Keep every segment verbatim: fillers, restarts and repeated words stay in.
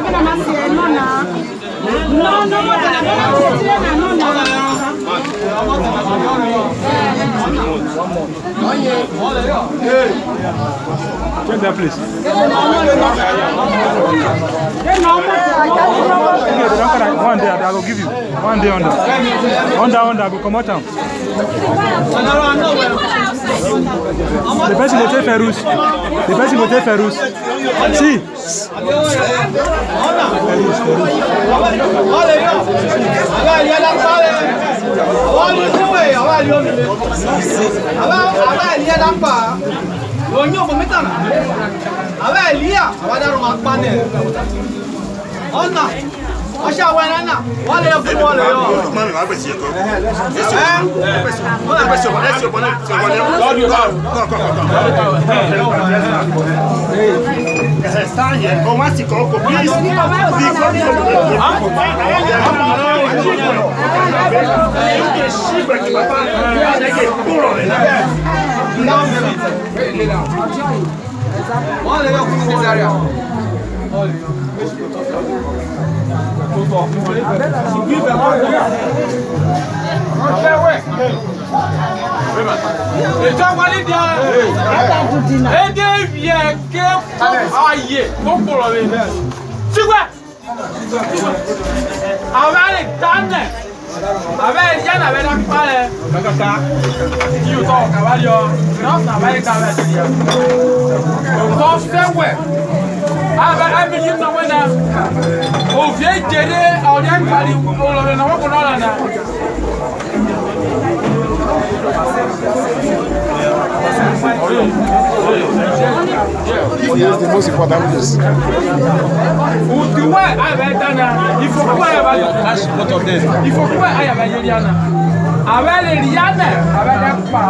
ọbe na na si ẹnọ na. No, no, no, no, no, no, no, no, no. Check that place. Okay, they don't carry one day, I go give you. One day under. Under, under, I go comot am. The person go take Ferus. The person go take Ferus. See. Ọna, ọsha wẹrẹ na, wọ le fun wọ le yọ. Ede viẹ ke aye kpokporo re. Tigbe. Avwanre tanẹ, avwanre dia na, avwanre da kpare kakaka. Iyotọ kavwariọ, nọs na avwanre ka vwẹ dia. Kọ fẹ wẹ, avwanre mi yi nọ wẹ na. Ovie djere, ọ dia kpari olọrẹ na, wọ kọ nọ ra na. Yes, the most important place. Uti wẹ a vwẹ ta na, ifo kọ a vwẹ. Ask both of them. Ifo kọ a vwẹ yeri ana. A vwẹ le ri ana, a vwẹ le kpa.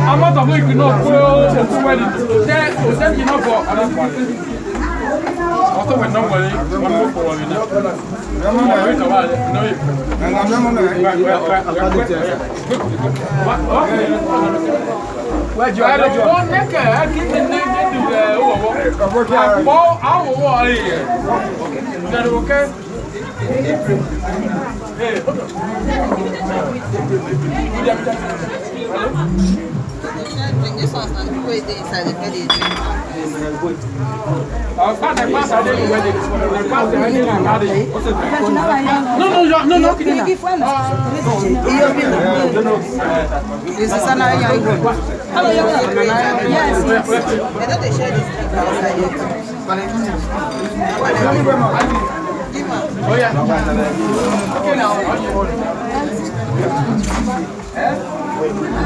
A mọ tọ mo ikri no ko o ko wẹ ni. Te o te mi no bo. Ọtọ wẹ no wẹ ni, wọn ko ko wẹ ni. Drink. This one's not the way they inside the bed, they drink. No, no, no, no. This is another young one. Yes, yes. They don't, they share this drink outside. Give her. Oh, yeah. Okay, now. Eh?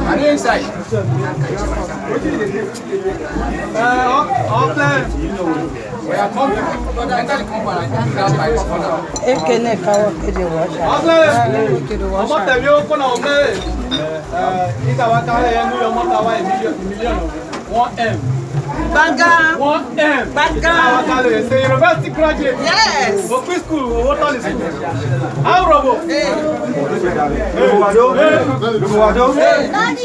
Are you inside? Uh, all, all clear. We are coming. Enter the compound and give it out by compound. Ekene kawo kede washa. All clear. Kede washa. Ọmọ tẹ̀mí ó kọ́nà ọmọ ẹ̀. Ita wa ka ẹ nu ọmọ ta wa ẹ million, million. One M. Gbaga. One M. Gbaga. Ita wa ka ẹ, say university graduate. Yes. Okpi school, owó tọ́lì school. How robo? Hey. Hey. Hey. Hey. Hey. Hey.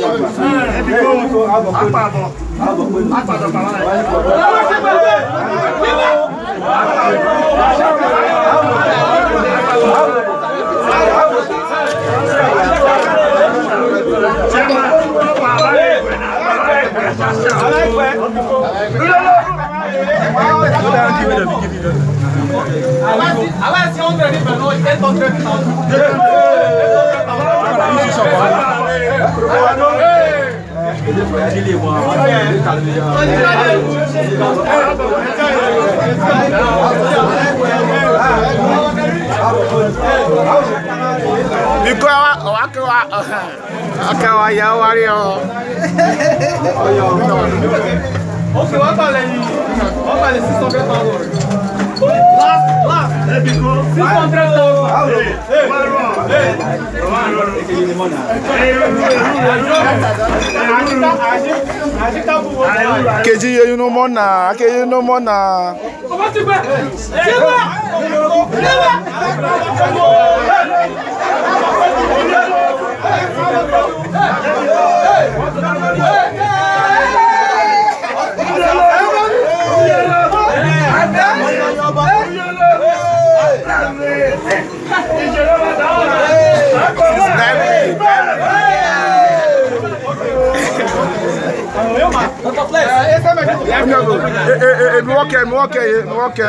Biko wa, wa ke wa, wa ke wa ya wa ri o. Okay, what about the, what about the six hundred thousand? Last, last. Six hundred thousand. Keji ye unu mọ na, ke ye unu mọ na. Emi wọ kẹ, emi wọ kẹ, emi wọ kẹ.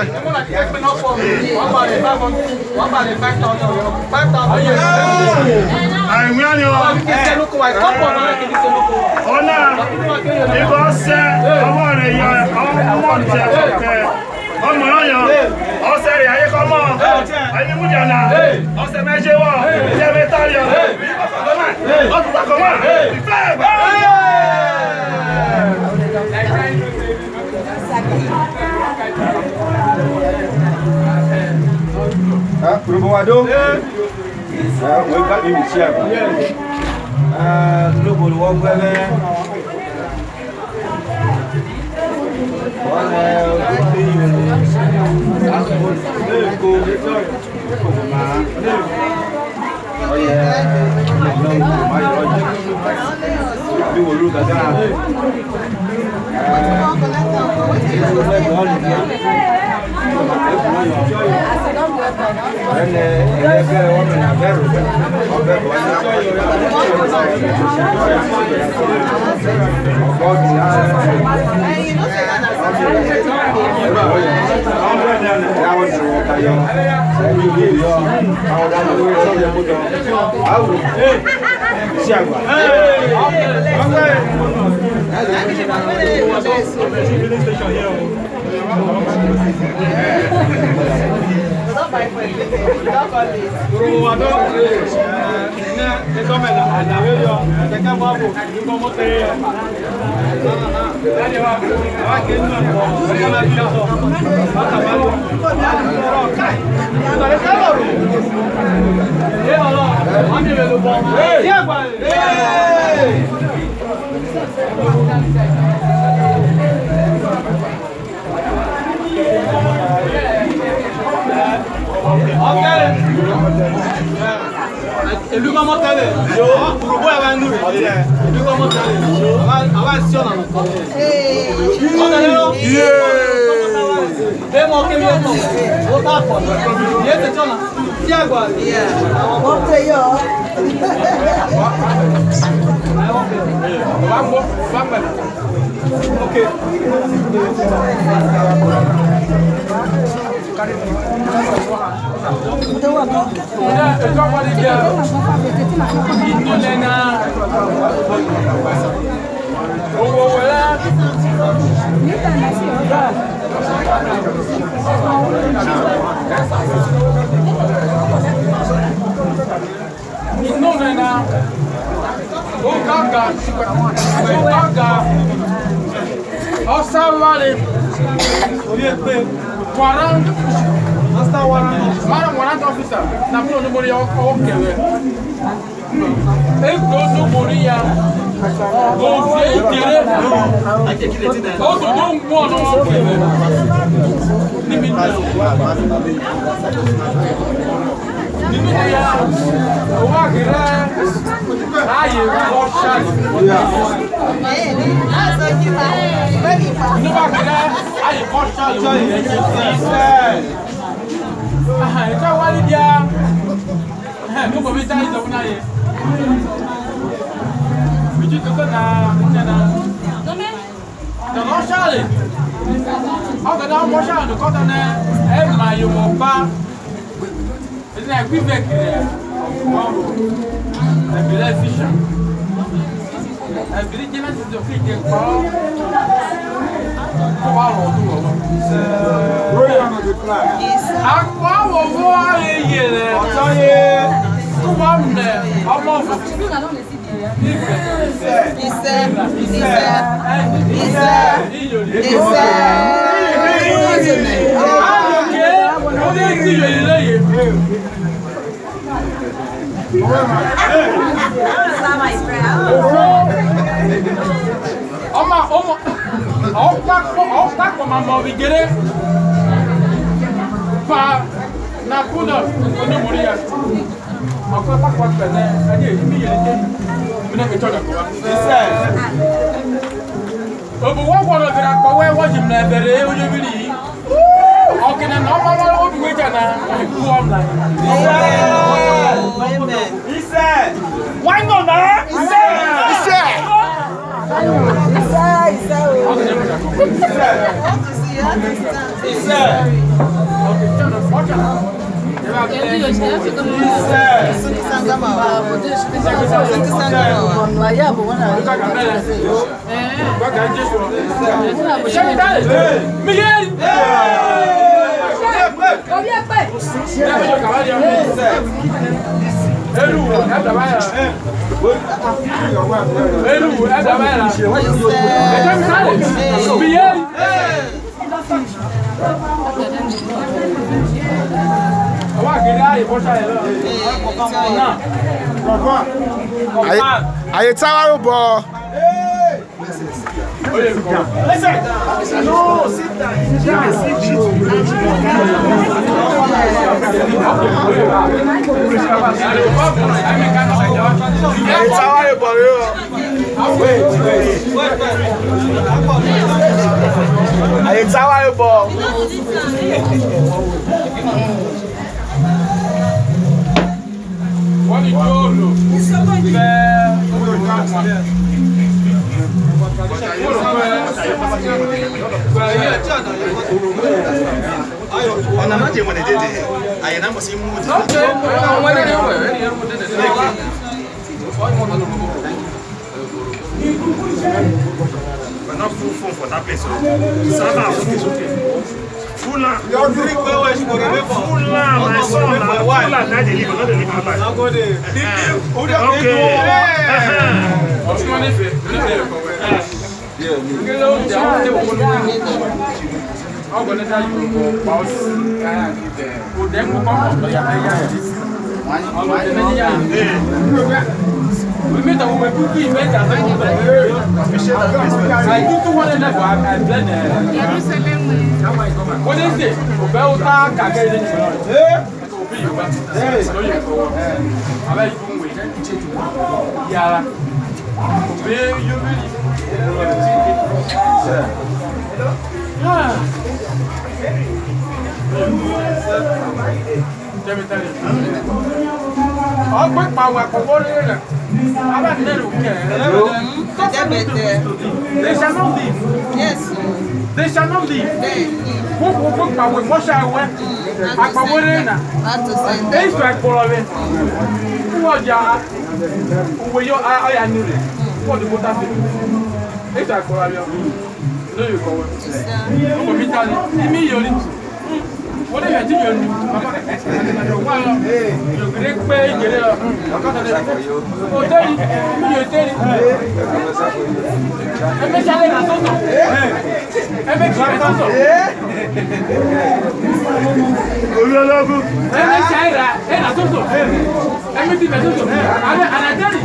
Ọna, ibọ sẹ ọmọ rẹ yọ ọmọ rẹ. Ọmọ rọyen, ọsẹ rẹ aye kọ mọ, ẹni mudia na, ọsẹ mẹ je wọ, jẹ me tariọ, ọkọ mẹ, ọkọ mẹ, ìfẹ́ ẹ̀gbọ́n. Ẹ, Urhobo wa do. Ẹ, wẹ gba mi mi share. Ẹ, Urhobo wọ gbẹvwẹ. Elu kọmọ tẹle, yo, Urhobo ẹwà ẹnu rẹ, elu kọmọ tẹle, àwa, àwa ẹsẹ ọ̀nà nìkan. Ọ̀nà yẹn lọ. Yeah. Vwẹ emọ kere emọ, ota akpọ, ye te chọna, si ẹgua. Wọ́n pè yọ. Okay. Nonẹna, ogangan, ogangan, ọsavware, warrant, warrant officer, na bro no mori ọkẹ vwẹ. Egbe ozo mori ya, ovie idere, ozo do guọnọ ọkẹ vwẹ. Ni mi na. Nini ya, ovwa gere aye vwọ cha. Nini ovwa gere aye vwọ cha. Aha, eta wa ri dia. Aha, mi ko mi ta izo na ye. Mi ju koko na, na na. Nana ọshare, ọke na ọmọ ọshare nẹ kọta nẹ, ẹ ma yovwon ọkpa. Ena ẹgbẹ ivẹ kere ọvuọvo, ẹbẹrẹ fisha, ẹbẹrẹ Genesis ọke idje kpọ, kọ wa rọ ọdun rọvwọ. Akpọ ọvuọvo a reyere ọtiọye, kọ wa mrẹ ọmọ ọvo. Isẹ, isẹ, isẹ, isẹ. Ọma, ọma, ọkpakpọ, ọkpakpọ mamọ vwẹ idjerhe. Pa na kudọ, onye mori ya. Ọkpakpọ akpọ nẹ, ẹdẹ, mi yere te, mi nẹ ke chọrọ ẹkọ wa. Obo wọ ghwọrọ vwẹ akpọ wẹ, wọ ji mrẹ ẹbẹre oyovwiri-i. Ọke nana, ọmọ ọmọ obi we cha na, ku ọ mrẹ. Amen. Why not na? Isẹ. Isẹ. Isẹ, isẹ o. Isẹ. Aye, aye ta wa robọ. Aye ta wa robọ re o. Aye ta wa robọ. Ọnana je wene dede, aye na must move. But not full phone for that place. So, Saba, full. Full am. Full am, my son. Full am, na dey live, no dey live outside. Okay. Uh-huh. Jerusalem. Ọ gbe kpahen akpọ wo rere na. Aba nẹrhẹ ukẹ. They shall not live. Yes. They shall not live. Wo wo wo kpahen wo sha we. Akpọ wo rere na. E isu akpọ rọ ve. Wo ja. Uwe yo a ya nure. Wo de bota fe. E isu akpọ rọ ve. No you go. Ọmọ mi ta ni. Imi yori. Wọ́n lè yẹ ti yọ ni. Wọ́n lọ. Yóò kéré pé ìjẹ́lẹ̀ lọ. Ọ̀kadà lè fún. Òtẹ́rì. Mi yóò tẹ́rì. Ẹ̀mí ṣe alẹ́ nà sọ́tọ̀. Ẹ̀mí ṣe alẹ́ sọ́tọ̀. Olúọlọ́gùn. Ẹ̀mí ṣe alẹ́ nà sọ́tọ̀. Ẹ̀mí ti bẹ̀ sọ́tọ̀. Alẹ́ àlàjẹ́rì.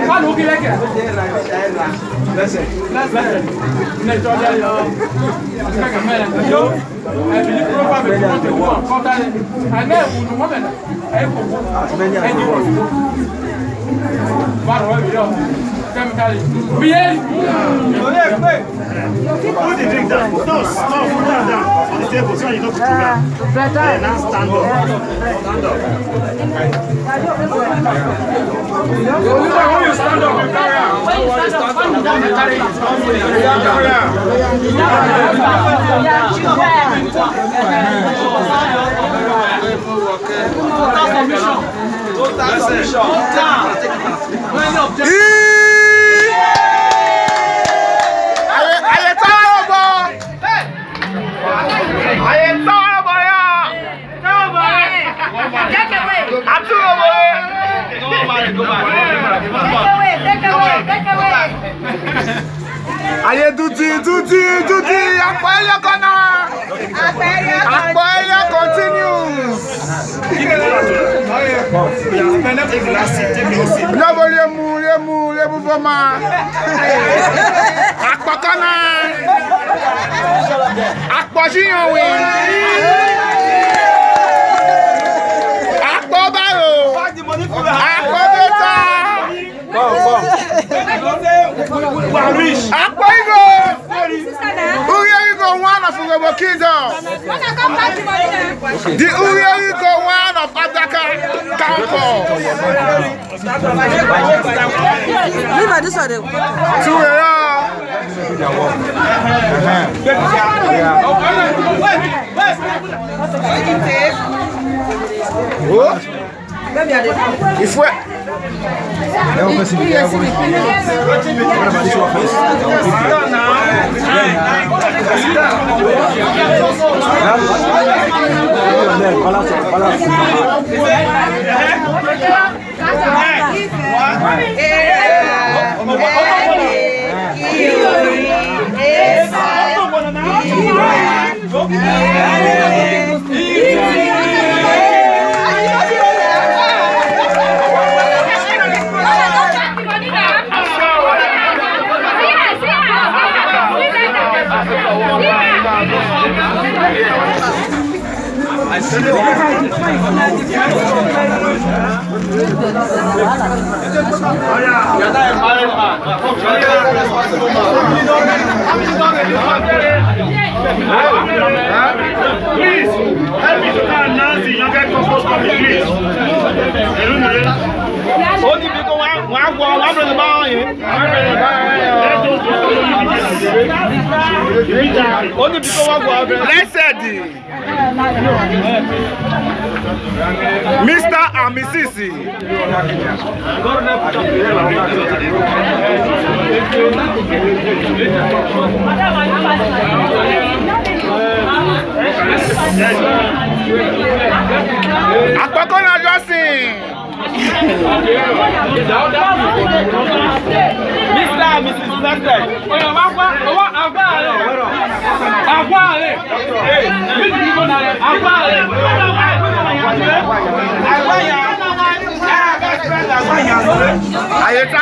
Wọ́n lò ó kí lẹ́kẹ̀. Lẹ́sẹ̀. Lẹ́sẹ̀. Lẹ́sẹ̀. Lẹ́sẹ̀. Lẹ́sẹ̀. Ẹ̀mí ní proverb tí wọ́n ti wọ́n kọ́ dálé. Àná ẹ̀wù ni wọ́n bẹ̀rẹ̀. Ẹ̀kọ́ ẹni wọ́n ti wọ́n. Bá rọ̀ ẹ́ mi yọ. Kẹ́míkálì. Mi yé. Put the drink down. No, no, put that down on the table so you don't put it down. Then now stand up. Stand up. Aye, aye ta obo. Aye ta obo ya. Take away. Atu obo. Take away, take away, take away. Aye duti, duti, duti, akpọ ẹyọkọ na. Akpọ ẹyọ continues. Yọvo riemu, riemu, riemu voma. Akpọ kọ na. Akpọ jiyan wi. Akpọ baro. Akpọ beta. Akpọ igho. Ughe igho one of Urhobo kingdom. The ughe igho one of Adaka council. Leave this one. Two error. What? If we Please, help me to come announce the youngest couples coming, please. Only because one, one, one, one brother boy. Let those who follow you be blessed. Only because one, one brother. Blessed. Mister and Missus Akpọkọ na Johnson. Mister and Missus Blessed. Oya, wa gba, wa, agba re. Agba re. Agba re. Agba ya. Aye ta